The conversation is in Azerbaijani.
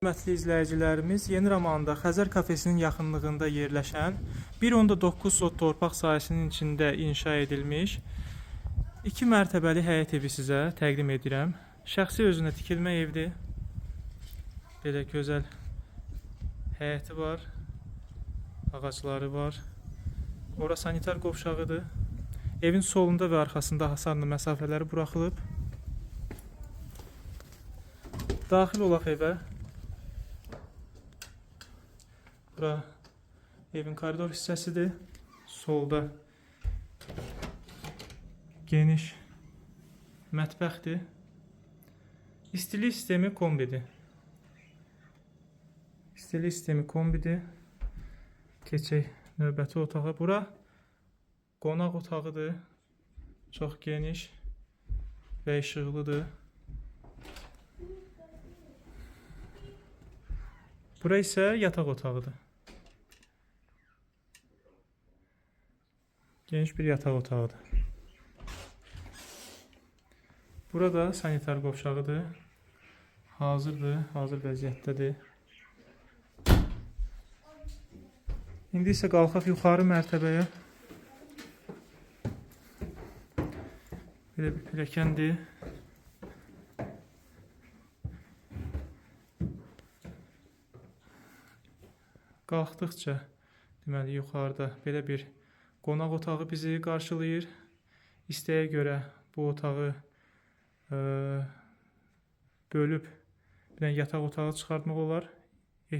Hörmətli izləyicilərimiz, Yeni Romanda Xəzər kafesinin yaxınlığında yerləşən 1.9 sot torpaq sahəsinin içində inşa edilmiş 2 mərtəbəli həyət evi sizə təqdim edirəm. Şəxsi özünə tikilmə evdir. Belə gözəl həyəti var, ağacları var. Ora sanitar qovşağıdır. Evin solunda və arxasında hasarlı məsafələri buraxılıb. Daxil olaq evə. Bura evin koridor hissəsidir. Solda geniş mətbəxdir. İstilik sistemi kombidir. İstilik sistemi kombidir. Keçək növbəti otağa. Bura qonaq otağıdır. Çox geniş və işıqlıdır. Bura isə yataq otağıdır. Geniş bir yataq otağıdır. Burada sanitar qovşağıdır. Hazırdır, hazır vəziyyətdədir. İndi isə qalxaq yuxarı mərtəbəyə. Belə bir pilləkəndir. Qalxdıqca deməli yuxarıda belə bir qonaq otağı bizi qarşılayır. İstəyə görə bu otağı bölüb bir dənə yataq otağı çıxartmaq olar.